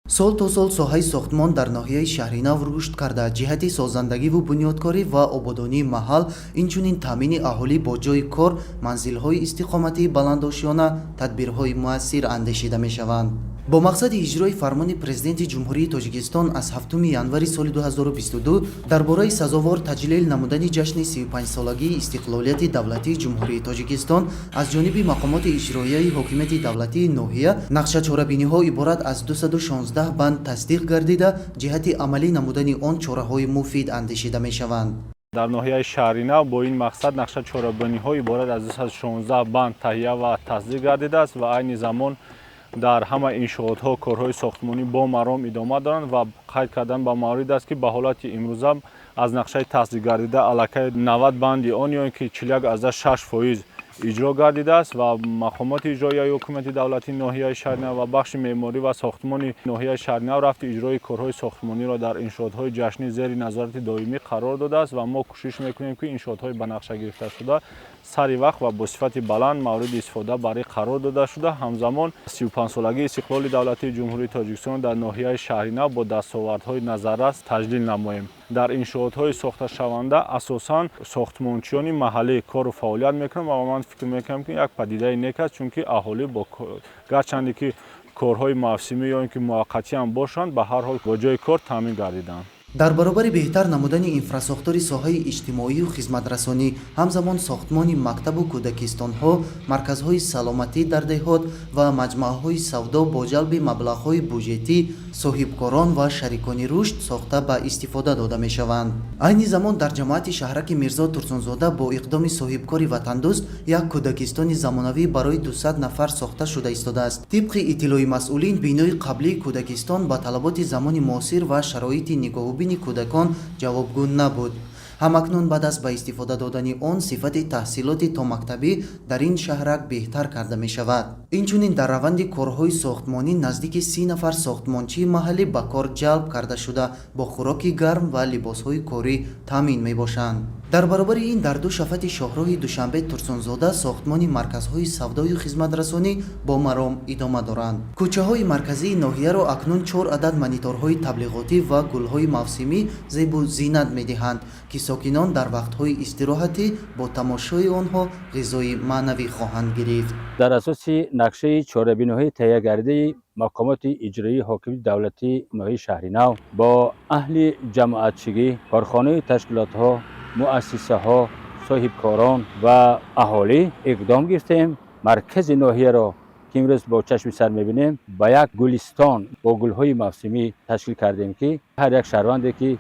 Сол то сол соҳаи сохтмон дар ноҳияи Шаҳринав рушд карда, ҷиҳати созандагиву бунёдкорӣ ва ободонии маҳал, инчунин таъмини аҳолӣ бо ҷойи кор, манзилҳои истиқоматии баландошёна тадбирҳои муассир андешида мешаванд. Бо мақсади иҷрои фармони Президенти Ҷумҳурии Тоҷикистон аз 7 январи соли 2022 дар бораи сазовор таҷлил намудани ҷашни 35-солагии истиқлолияти давлатии Ҷумҳурии Тоҷикистон, аз ҷониби мақомоти иҷроияи ҳокимияти давлатии ноҳия нақша чорабиниҳо иборат аз 216 банд тасдиқ гардида, ҷиҳати амалӣ намудани он чораҳои муфид андешида мешаванд. Дар ноҳияи Шаҳринав бо ин мақсад нақша чорабиниҳо иборат аз 216 банд таҳия ва тасдиқ гардидааст ва айни замон дар ҳама иншоотҳо корҳои сохтмонӣ бо маром идома доранд. Ва қайд кардан ба маврид аст, ки ба ҳолати имрӯза аз нақшаи тасдиқгардида аллакай 90 банди он ё ин ки 41,6% иҷро гардидааст. Ва мақомоти иҷроияи ҳукумати давлатии ноҳияи Шаҳринав ва бахши меъморӣ ва сохтмони ноҳияи Шаҳринав рафти иҷрои корҳои сохтмониро дар иншоотҳои ҷашнӣ зери назорати доимӣ қарор додааст. Ва мо кӯшиш мекунем, ки иншоотҳои ба нақша гирифташуда сари вақт ва бо сифати баланд мавриди истифода барӣ қарор дода шуда, ҳамзамон 35-солагии истиқлоли давлатии Ҷумҳурии Тоҷикистон дар ноҳияи Шаҳринав бо дастовардҳои назаррас таҷлил намоем. Дар иншоотҳои сохташаванда асосан сохтмончиёни маҳаллӣ кору фаъолият мекунанд ва ман фикр мекунам, ки як падидаи нек аст, чунки аҳолӣ гарчанде ки корҳои мавсимӣ ё ин ки муваққатӣ ҳам бошанд, ба ҳар ҳол бо ҷои кор таъмин гардиданд. Дар баробари беҳтар намудани инфрасохтори соҳаи иҷтимоию хизматрасонӣ, ҳамзамон сохтмони мактабу кӯдакистонҳо, марказҳои саломатӣ дар деҳот ва маҷмӯаҳои савдо бо ҷалби маблағҳои буҷетӣ, соҳибкорон ва шарикони рушд сохта ба истифода дода мешаванд. Айни замон дар ҷамоати шаҳраки Мирзо Турсунзода бо иқдоми соҳибкори ватандӯст як кӯдакистони замонавӣ барои 200 нафар сохта шуда истодааст. Тибқи иттилои масъулин, бинои қаблии кӯдакистон ба талаботи замони муосир ва шароити нигоҳубини кӯдакон ҷавобгӯ набуд. Ҳамакнун баъд аз ба истифода додани он сифати таҳсилоти томактабӣ дар ин шаҳрак беҳтар карда мешавад. Инчунин дар раванди корҳои сохтмонӣ наздики 30 нафар сохтмончии маҳаллӣ ба кор ҷалб карда шуда, бо хӯроки гарм ва либосҳои корӣ таъмин мебошанд. Дар баробари ин, дар ду шафати шоҳроҳи Душанбе Турсунзода сохтмони марказҳои савдою хизматрасонӣ бо маром идома доранд. Кӯчаҳои марказии ноҳияро акнун чор адад мониторҳои таблиғотӣ ва гулҳои мавсимӣ зебу зинат медиҳанд, ки сокинон дар вақтҳои истироҳатӣ бо тамошои онҳо ғизои маънавӣ хоҳанд гирифт. Дар асоси нақшаи чорабиниҳои таҳиягардии мақомоти иҷроии ҳокимияти давлатии ноҳияи Шаҳринав бо аҳли ҷамоатчигӣ, корхонаи ташкилотҳо, муассисаҳо, соҳибкорон ва аҳолӣ иқдом гирифтем. Маркази ноҳияро, ки имрӯз бо чашми сар мебинем, ба як гулистон бо гулҳои мавсимӣ ташкил кардем, ки ҳар як шаҳрванде, ки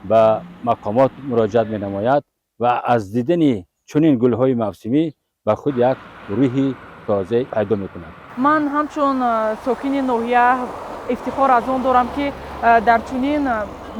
ба мақомот муроҷиат менамояд ва аз дидани чунин гулҳои мавсимӣ ба худ як рӯҳи тоза пайдо мекунад. Ман ҳамчун сокини ноҳия ифтихор аз он дорам, ки дар чунин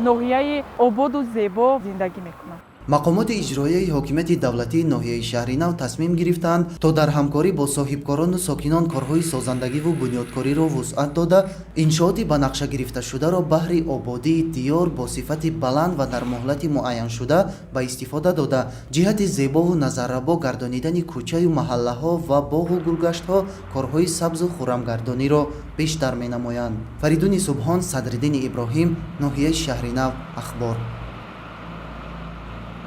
ноҳияи ободу зебо зиндагӣ мекунам. Мақомоти иҷроияи ҳокимияти давлатии ноҳияи Шаҳринав тасмим гирифтаанд, то дар ҳамкорӣ бо соҳибкорону сокинон корҳои созандагиву бунёдкориро вусъат дода, иншооти ба нақша гирифташударо баҳри ободии диёр бо сифати баланд ва дар муҳлати муайяншуда ба истифода дода, ҷиҳати зебову назаррабо гардонидани кӯчаю маҳаллаҳо ва боғу гулгаштҳо корҳои сабзу хуррамгардониро бештар менамоянд. Фаридуни Субҳон, Садриддини Иброҳим, ноҳияи Шаҳринав, Ахбор.